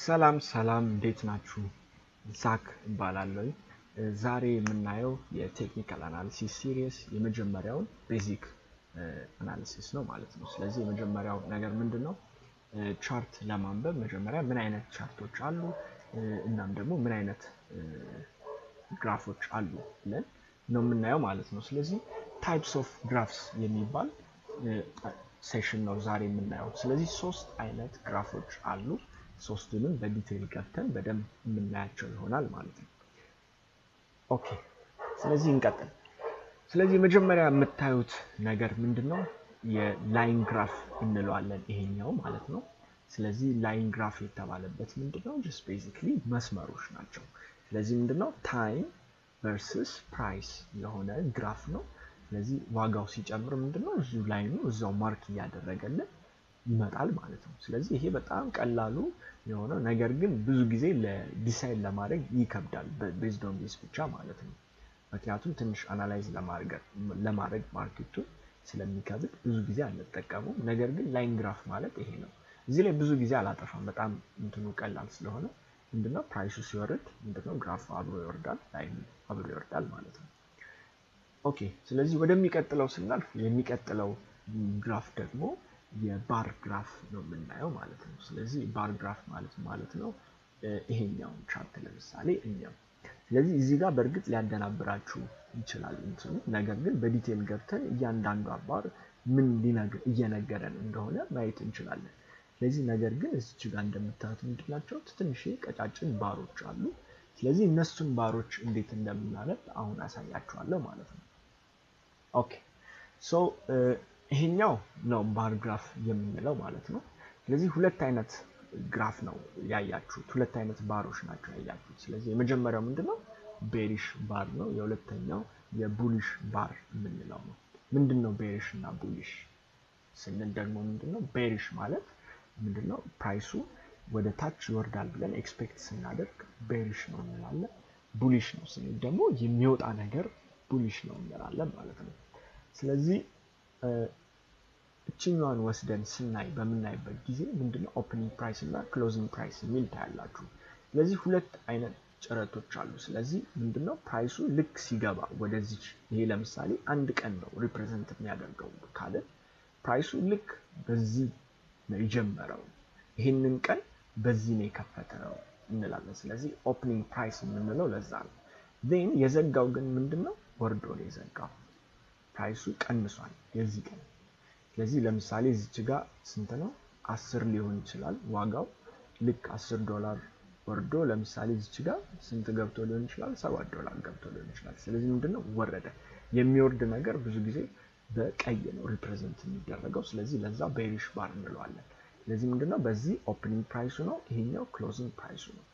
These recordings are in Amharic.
ሰላም ሰላም፣ እንዴት ናችሁ? ዛክ እባላለሁ። ዛሬ የምናየው የ technical analysis series የመጀመሪያውን basic analysis ነው ማለት ነው። ስለዚህ የመጀመሪያው ነገር ምንድን ነው? Chart ለማንበብ መጀመሪያ ምን አይነት chart ኦች አሉ፣ እናም ደግሞ ምን አይነት graph ኦች አሉ ብለን ነው የምናየው ማለት ነው። ስለዚህ types of graphs የሚባል session ነው ዛሬ የምናየው። ስለዚህ ሶስት አይነት graph ኦች አሉ። ሶስቱንም በ detail ገብተን በደንብ የምናያቸው ይሆናል ማለት ነው። Okay፣ ስለዚህ እንቀጥል። ስለዚህ መጀመሪያ የምታዩት ነገር ምንድን ነው? የ line graph እንለዋለን ይሄኛው ማለት ነው። ስለዚህ line graph የተባለበት ምንድን ነው? Just basically መስመሮች ናቸው። ስለዚህ ምንድን ነው? Time versus price የሆነ graph ነው። ስለዚህ ዋጋው ሲጨምር ምንድን ነው? እዚሁ line ኑ እዛው mark እያደረገልን ይመጣል ማለት ነው። ስለዚህ ይሄ በጣም ቀላሉ የሆነው ነገር ግን ብዙ ጊዜ ለ decide ለማድረግ ይከብዳል፣ based on this ብቻ ማለት ነው። ምክንያቱም ትንሽ analyze ለማድረግ market ኡን ስለሚከብድ ብዙ ጊዜ አንጠቀሙም። ነገር ግን line graph ማለት ይሄ ነው። እዚህ ላይ ብዙ ጊዜ አላጠፋም፣ በጣም እንትኑ ቀላል ስለሆነ። ምንድነው? Price ኡ ሲወርድ ምንድነው? Graph አብሮ ይወርዳል፣ line ኑ አብሮ ይወርዳል ማለት ነው። Okay፣ ስለዚህ ወደሚቀጥለው ስናልፍ የሚቀጥለው graph ደግሞ የ bar graph ነው የምናየው ማለት ነው። ስለዚህ bar graph ማለት ማለት ነው ይሄኛውን chart ለምሳሌ እኛው። ስለዚህ እዚህ ጋር በእርግጥ ሊያደናብራችሁ ይችላል እንትኑ፣ ነገር ግን በ detail ገብተን እያንዳንዷ ባር ምን እየነገረን እንደሆነ ማየት እንችላለን። ስለዚህ ነገር ግን እዚች ጋር እንደምታዩት ምንድን ናቸው? ትንሽ ቀጫጭን ባሮች አሉ። ስለዚህ እነሱን ባሮች እንዴት እንደምናነብ አሁን አሳያችኋለሁ ማለት ነው። Okay፣ so ይሄኛው ነው bar graph የምንለው ማለት ነው። ስለዚህ ሁለት አይነት graph ነው ያያችሁት፣ ሁለት አይነት ባሮች ናቸው ያያችሁት። ስለዚህ የመጀመሪያው ምንድነው? Bearish bar ነው። የሁለተኛው የ bullish bar የምንለው ነው። ምንድነው bearish እና bullish ስንል ደግሞ ምንድነው? Bearish ማለት ምንድነው? Price ኡ ወደ ታች ይወርዳል ብለን expect ስናደርግ bearish ነው እንላለን። Bullish ነው ስንል ደግሞ የሚወጣ ነገር bullish ነው እንላለን ማለት ነው። ስለዚህ እችኛዋን ወስደን ስናይ በምናይበት ጊዜ ምንድነው? Opening price እና closing price የሚል ታያላችሁ። ስለዚህ ሁለት አይነት ጭረቶች አሉ። ስለዚህ ምንድነው? Price ኡ ልክ ሲገባ ወደዚች፣ ይሄ ለምሳሌ አንድ ቀን ነው represent የሚያደርገው ካለ፣ price ኡ ልክ በዚህ ነው የጀመረው፣ ይህንን ቀን በዚህ ነው የከፈተው እንላለን። ስለዚህ opening price የምንለው ለዛ ነው። Then የዘጋው ግን ምንድነው? ወርዶ ነው የዘጋው። Price ኡ ቀንሷል የዚህ ቀን። ስለዚህ ለምሳሌ እዚች ጋር ስንት ነው? 10 ሊሆን ይችላል ዋጋው። ልክ 10 ዶላር ወርዶ ለምሳሌ እዚች ጋር ስንት ገብቶ ሊሆን ይችላል? 7 ዶላር ገብቶ ሊሆን ይችላል። ስለዚህ ምንድነው? ወረደ። የሚወርድ ነገር ብዙ ጊዜ በቀይ ነው represent የሚደረገው። ስለዚህ ለዛ bearish bar እንለዋለን። ስለዚህ ምንድነው? በዚህ opening price ኡ ነው፣ ይሄኛው closing price ኡ ነው።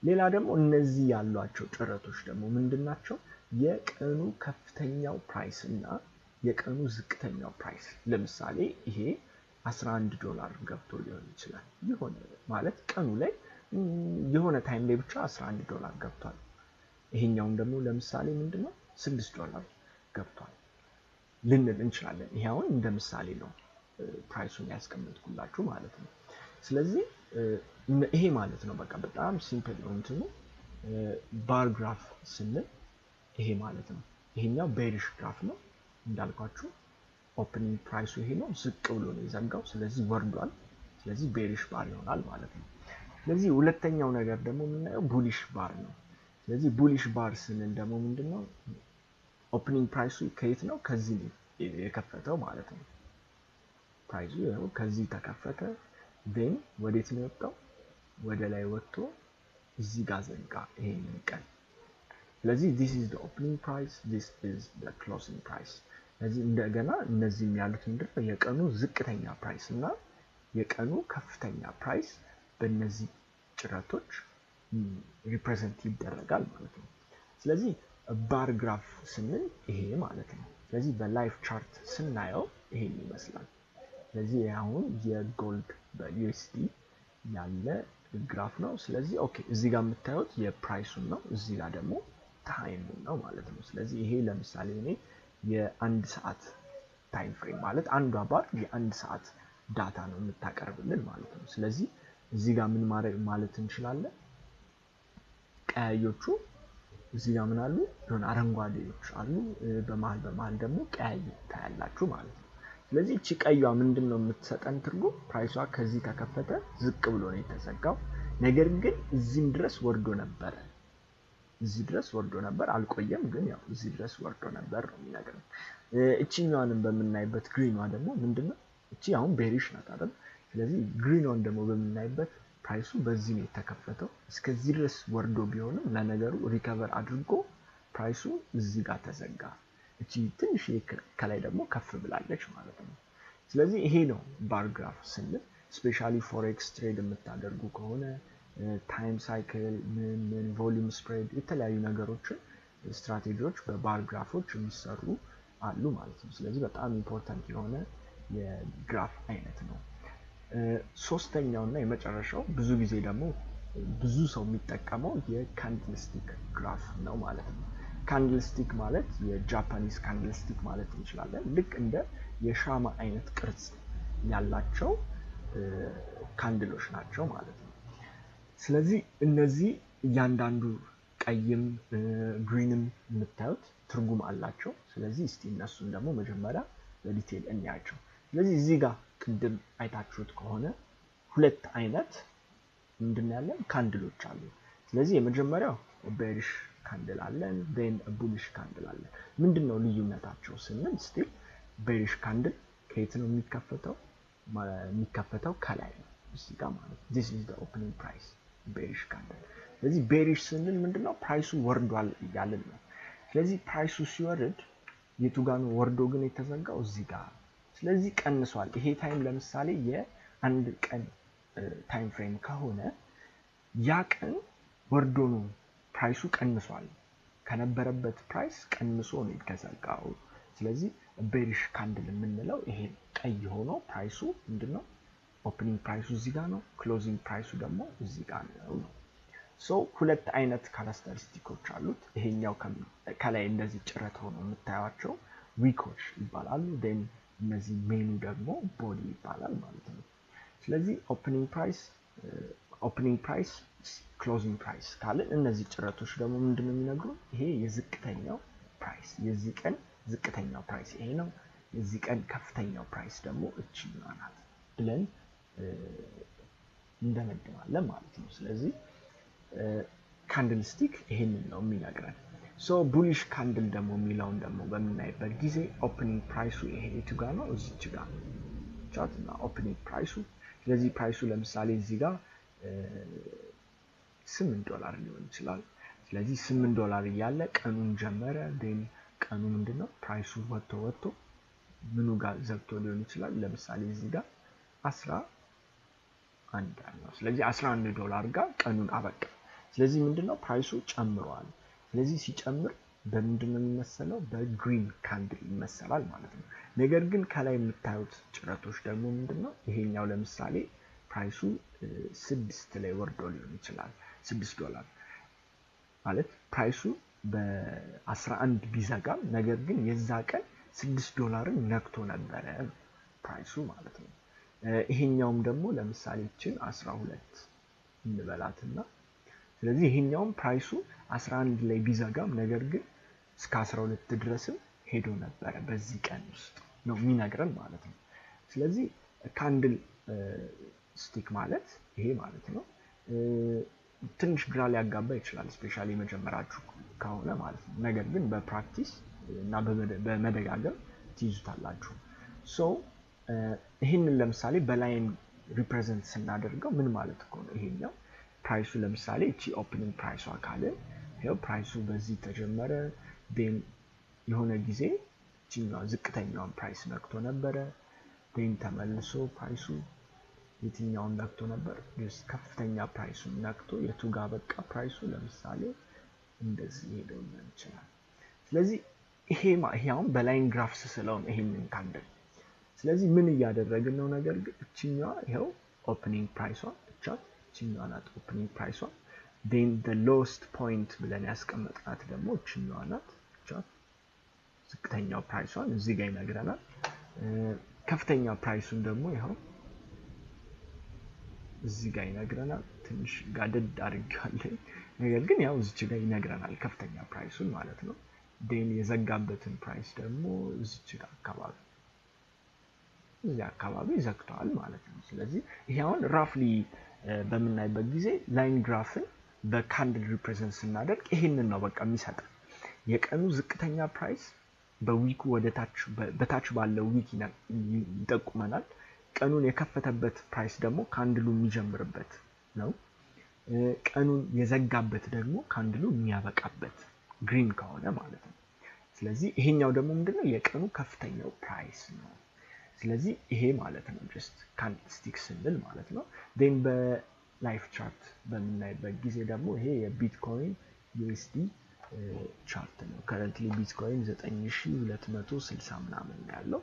ሌላ ደግሞ እነዚህ ያሏቸው ጭረቶች ደግሞ ምንድን ናቸው? የቀኑ ከፍተኛው price እና የቀኑ ዝቅተኛው price። ለምሳሌ ይሄ 11 ዶላር ገብቶ ሊሆን ይችላል። የሆነ ማለት ቀኑ ላይ የሆነ time ላይ ብቻ 11 ዶላር ገብቷል። ይሄኛውን ደግሞ ለምሳሌ ምንድነው? 6 ዶላር ገብቷል ልንል እንችላለን። ይሄ አሁን እንደ ምሳሌ ነው price ኡን ያስቀመጥኩላችሁ ማለት ነው። ስለዚህ ይሄ ማለት ነው፣ በቃ በጣም simple ነው እንትኑ። Bar graph ስንል ይሄ ማለት ነው። ይሄኛው bearish graph ነው እንዳልኳችሁ፣ opening price ኡ ይሄ ነው፣ ዝቅ ብሎ ነው የዘጋው። ስለዚህ ወርዷል። ስለዚህ bearish bar ይሆናል ማለት ነው። ስለዚህ ሁለተኛው ነገር ደግሞ የምናየው bullish bar ነው። ስለዚህ bullish bar ስንል ደግሞ ምንድን ነው? Opening price ኡ ከየት ነው? ከዚህ ነው የከፈተው ማለት ነው። Price ኡ ይኸው ከዚህ ተከፈተ። Then ወዴት ነው የወጣው? ወደ ላይ ወጥቶ እዚህ ጋር ዘጋ ይሄንን ቀን። ስለዚህ this is the opening price, this is the closing price። ስለዚህ እንደገና እነዚህም ያሉት ምንድን ነው? የቀኑ ዝቅተኛ price እና የቀኑ ከፍተኛ price በእነዚህ ጭረቶች represent ይደረጋል ማለት ነው። ስለዚህ bar graph ስንል ይሄ ማለት ነው። ስለዚህ በ live chart ስናየው ይሄን ይመስላል። ስለዚህ አሁን የ gold በ USD ያለ graph ነው። ስለዚህ okay፣ እዚህ ጋር የምታዩት የ price ኡን ነው፣ እዚህ ጋር ደግሞ time ኡን ነው ማለት ነው። ስለዚህ ይሄ ለምሳሌ እኔ የአንድ ሰዓት time frame ማለት አንዷ ባር የአንድ ሰዓት data ነው የምታቀርብልን ማለት ነው። ስለዚህ እዚህ ጋር ምን ማለት እንችላለን? ቀያዮቹ እዚህ ጋር ምን አሉ? የሆነ አረንጓዴዎች አሉ፣ በመሃል በመሃል ደግሞ ቀያይ ታያላችሁ ማለት ነው። ስለዚህ እቺ ቀይዋ ምንድነው የምትሰጠን ትርጉም? Price ዋ ከዚህ ተከፈተ ዝቅ ብሎ ነው የተዘጋው። ነገር ግን እዚህም ድረስ ወርዶ ነበር። እዚህ ድረስ ወርዶ ነበር፣ አልቆየም፣ ግን ያው እዚህ ድረስ ወርዶ ነበር ነው የሚነግረን። እቺኛዋንም በምናይበት green ኗ ደግሞ ምንድነው? እቺ አሁን bearish ናት አይደል? ስለዚህ green ኗን ደግሞ በምናይበት price ኡ በዚህ ነው የተከፈተው። እስከዚህ ድረስ ወርዶ ቢሆንም ለነገሩ recover አድርጎ price ኡ እዚህ ጋር ተዘጋ። እቺ ትንሽ ከላይ ደግሞ ከፍ ብላለች ማለት ነው። ስለዚህ ይሄ ነው bar graph ስንል specially forex trade የምታደርጉ ከሆነ time cycle፣ ምን ምን volume spread፣ የተለያዩ ነገሮችን strategy ዎች በ bar graph ኦች የሚሰሩ አሉ ማለት ነው። ስለዚህ በጣም important የሆነ የ graph አይነት ነው። ሶስተኛው እና የመጨረሻው ብዙ ጊዜ ደግሞ ብዙ ሰው የሚጠቀመው የ candlestick graph ነው ማለት ነው። Candlestick ማለት የ Japanese candlestick ማለት እንችላለን። ልክ እንደ የሻማ አይነት ቅርጽ ያላቸው candle ኦች ናቸው ማለት ነው። ስለዚህ እነዚህ እያንዳንዱ ቀይም green ም የምታዩት ትርጉም አላቸው። ስለዚህ እስቲ እነሱን ደግሞ መጀመሪያ በ detail እንያቸው። ስለዚህ እዚህ ጋር ቅድም አይታችሁት ከሆነ ሁለት አይነት ምንድን ያለን candle ኦች አሉ። ስለዚህ የመጀመሪያው bearish candle አለን፣ then bullish candle አለን። ምንድነው ልዩነታቸው ስንል still bearish candle ከየት ነው የሚከፈተው? የሚከፈተው ከላይ ነው እዚህ ጋር ማለት ነው። This is the opening price bearish candle። ስለዚህ bearish ስንል ምንድነው? Price ኡ ወርዷል እያልን ነው። ስለዚህ price ኡ ሲወርድ የቱ ጋር ነው ወርዶ ግን የተዘጋው? እዚህ ጋር። ስለዚህ ቀንሷል። ይሄ time ለምሳሌ የአንድ ቀን time frame ከሆነ ያ ቀን ወርዶ ነው price ኡ ቀንሷል። ከነበረበት price ቀንሶ ነው የተዘጋው። ስለዚህ bearish candle የምንለው ይሄ ቀይ ሆኖ price ኡ ምንድነው? Opening price ኡ እዚህ ጋር ነው፣ closing price ኡ ደግሞ እዚህ ጋር ነው። So ሁለት አይነት characteristic ኦች አሉት። ይሄኛው ከላይ እንደዚህ ጭረት ሆኖ የምታዩቸው wick ኦች ይባላሉ። Then እነዚህ main ኡ ደግሞ body ይባላል ማለት ነው። ስለዚህ opening price፣ closing price ካልን እነዚህ ጭረቶች ደግሞ ምንድነው የሚነግሩ? ይሄ የዝቅተኛው price፣ የዚህ ቀን ዝቅተኛው price ይሄ ነው። የዚህ ቀን ከፍተኛው price ደግሞ እችኛዋ ናት ብለን እንደመድማለን ማለት ነው። ስለዚህ candlestick ይሄንን ነው የሚነግረን። So bullish candle ደግሞ የሚለውን ደግሞ በምናይበት ጊዜ opening price ኡ ይሄ የቱ ጋር ነው? እዚች ጋር ቻት እና opening price ኡ። ስለዚህ price ኡ ለምሳሌ እዚህ ጋር $8 ሊሆን ይችላል። ስለዚህ $8 እያለ ቀኑን ጀመረ። Then ቀኑ ምንድነው? Price ኡ ወጥቶ ወጥቶ ምኑ ጋር ዘግቶ ሊሆን ይችላል። ለምሳሌ እዚህ ጋር 11 ነው። ስለዚህ $11 ጋር ቀኑን አበቃ። ስለዚህ ምንድነው? Price ኡ ጨምሯል። ስለዚህ ሲጨምር በምንድነው የሚመሰለው? በ green candle ይመሰላል ማለት ነው። ነገር ግን ከላይ የምታዩት ጭረቶች ደግሞ ምንድነው? ይሄኛው ለምሳሌ price ኡ 6 ላይ ወርዶ ሊሆን ይችላል። $6 ማለት price ኡ በ11 ቢዘጋም ነገር ግን የዛ ቀን $6ን ነክቶ ነበረ price ኡ ማለት ነው። ይሄኛውም ደግሞ ለምሳሌ እቺን 12 እንበላትና ስለዚህ ይሄኛውም price ኡ 11 ላይ ቢዘጋም ነገር ግን እስከ 12 ድረስም ሄዶ ነበረ በዚህ ቀን ውስጥ ነው የሚነግረን ማለት ነው። ስለዚህ candlestick ማለት ይሄ ማለት ነው። ትንሽ ግራ ሊያጋባ ይችላል specially የመጀመሪያችሁ ከሆነ ማለት ነው። ነገር ግን በ practice እና በመደጋገም ትይዙታላችሁ። So ይህንን ለምሳሌ በ line represent ስናደርገው ምን ማለት እኮ ነው? ይሄኛው price ኡ ለምሳሌ እቺ opening price ዋ ካልን ይሄው price ኡ በዚህ ተጀመረ። Then የሆነ ጊዜ እቺኛዋ ዝቅተኛውን price ነክቶ ነበረ። Then ተመልሶ price ኡ የትኛውን ነክቶ ነበር? Just ከፍተኛ price ኡን ነክቶ የቱ ጋር በቃ price ኡ ለምሳሌ እንደዚህ ሄዶ ሊሆን ይችላል። ስለዚህ ይሄ አሁን በ line graph ስስለው ነው ይሄንን candle። ስለዚህ ምን እያደረግን ነው? ነገር ግን እቺኛዋ ይሄው opening price ዋ እቻት እቺኛዋ ናት opening price ዋ። Then the lowest point ብለን ያስቀመጥናት ደግሞ እቺኛዋ ናት። እቻት ዝቅተኛው price ዋን እዚህ ጋር ይነግረናል። ከፍተኛ price ኡን ደግሞ ይኸው እዚህ ጋር ይነግረናል። ትንሽ ጋደድ አድርጌዋለሁ፣ ነገር ግን ያው እዚች ጋር ይነግረናል ከፍተኛ price ኡን ማለት ነው። Then የዘጋበትን price ደግሞ እዚች ጋር አካባቢ፣ እዚህ አካባቢ ዘግተዋል ማለት ነው። ስለዚህ ይሄ አሁን roughly በምናይበት ጊዜ line graph ን በ candle represent ስናደርግ ይሄንን ነው በቃ የሚሰጠን። የቀኑ ዝቅተኛ price በ wick ኡ ወደ ታች በታች ባለው wick ይጠቁመናል። ቀኑን የከፈተበት price ደግሞ candle ኡ የሚጀምርበት ነው። ቀኑን የዘጋበት ደግሞ candle ኡ የሚያበቃበት green ከሆነ ማለት ነው። ስለዚህ ይሄኛው ደግሞ ምንድነው? የቀኑ ከፍተኛው price ነው። ስለዚህ ይሄ ማለት ነው just candlestick ስንል ማለት ነው። Then በ live chart በምናይበት ጊዜ ደግሞ ይሄ የ Bitcoin USD chart ነው። Currently Bitcoin 9260 ምናምን ነው ያለው።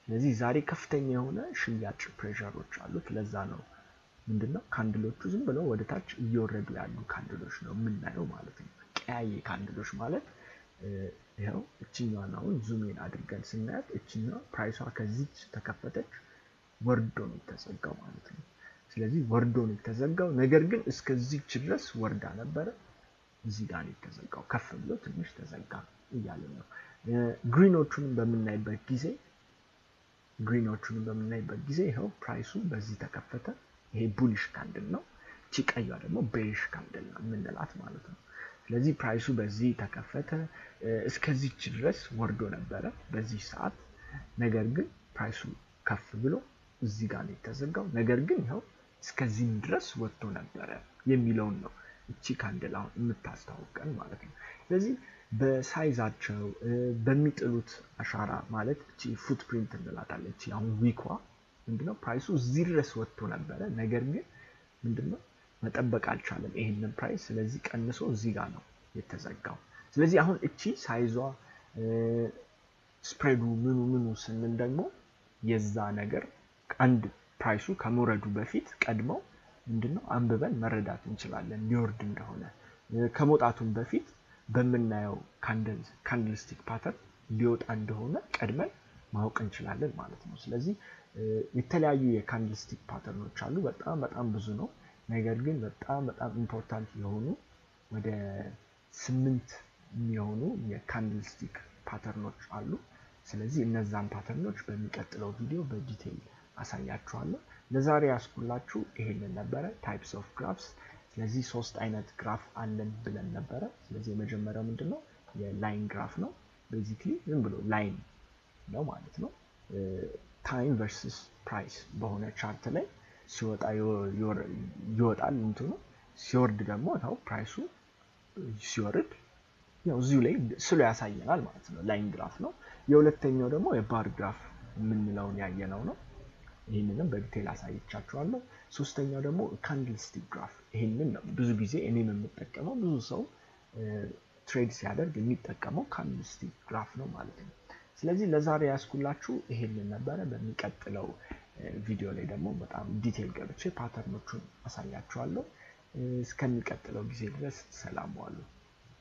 ስለዚህ ዛሬ ከፍተኛ የሆነ ሽያጭ pressure ኦች አሉት። ለዛ ነው ምንድነው candle ኦቹ ዝም ብለው ወደ ታች እየወረዱ ያሉ candle ኦች ነው የምናየው ማለት ነው። ቀያይ candle ኦች ማለት ይኸው እችኛዋን አሁን zoom in አድርገን ስናያት እችኛዋ price ዋ ከዚች ተከፈተች፣ ወርዶ ነው የተዘጋው ማለት ነው። ስለዚህ ወርዶ ነው የተዘጋው፣ ነገር ግን እስከዚች ድረስ ወርዳ ነበረ። እዚህ ጋር ነው የተዘጋው፣ ከፍ ብሎ ትንሽ ተዘጋ እያለን ነው። Green ኦቹንም በምናይበት ጊዜ ይኸው price ኡ በዚህ ተከፈተ። ይሄ bullish candle ነው። እቺ ቀይዋ ደግሞ bearish candle ነው የምንላት ማለት ነው። ስለዚህ price ኡ በዚህ ተከፈተ፣ እስከዚች ድረስ ወርዶ ነበረ በዚህ ሰዓት። ነገር ግን price ኡ ከፍ ብሎ እዚህ ጋር ነው የተዘጋው። ነገር ግን ይኸው እስከዚህም ድረስ ወጥቶ ነበረ የሚለውን ነው እቺ candle አሁን የምታስታውቀን ማለት ነው። ስለዚህ በ size ኣቸው፣ በሚጥሉት አሻራ ማለት እቺ footprint እንላታለን። እቺ አሁን wick ኳ ምንድነው? Price ኡ እዚህ ድረስ ወጥቶ ነበረ። ነገር ግን ምንድነው መጠበቅ አልቻለም ይሄንን price። ስለዚህ ቀንሶ እዚህ ጋር ነው የተዘጋው። ስለዚህ አሁን እቺ size ዋ፣ spread ኡ፣ ምኑ ምኑ ስንል ደግሞ የዛ ነገር አንድ price ኡ ከመውረዱ በፊት ቀድመው ምንድነው አንብበን መረዳት እንችላለን ሊወርድ እንደሆነ። ከመውጣቱም በፊት በምናየው candlestick pattern ሊወጣ እንደሆነ ቀድመን ማወቅ እንችላለን ማለት ነው። ስለዚህ የተለያዩ የ candlestick pattern ኦች አሉ። በጣም በጣም ብዙ ነው። ነገር ግን በጣም በጣም important የሆኑ ወደ 8 የሚሆኑ የ candlestick pattern ኦች አሉ። ስለዚህ እነዛን pattern ኦች በሚቀጥለው ቪዲዮ በ detail አሳያችኋለሁ። ለዛሬ ያስኩላችሁ ይሄንን ነበረ፣ types of graphs። ስለዚህ ሶስት አይነት graph አለን ብለን ነበረ። ስለዚህ የመጀመሪያው ምንድነው? የ line graph ነው። Basically ዝም ብሎ line ነው ማለት ነው። Time versus price በሆነ chart ላይ ሲወጣ ይወጣል እንትኑ፣ ሲወርድ ደግሞ ያው price ኡ ሲወርድ ያው እዚሁ ላይ ስሎ ያሳየናል ማለት ነው። Line graph ነው። የሁለተኛው ደግሞ የ bar graph የምንለውን ያየነው ነው። ይህንንም በ detail አሳይቻችኋለሁ። ሶስተኛው ደግሞ candlestick graph፣ ይህንን ነው ብዙ ጊዜ እኔም የምጠቀመው፣ ብዙ ሰው trade ሲያደርግ የሚጠቀመው candlestick graph ነው ማለት ነው። ስለዚህ ለዛሬ ያስኩላችሁ ይሄንን ነበረ። በሚቀጥለው ቪዲዮ ላይ ደግሞ በጣም detail ገብቼ pattern ኦቹን አሳያችኋለሁ። እስከሚቀጥለው ጊዜ ድረስ ሰላም ዋሉ።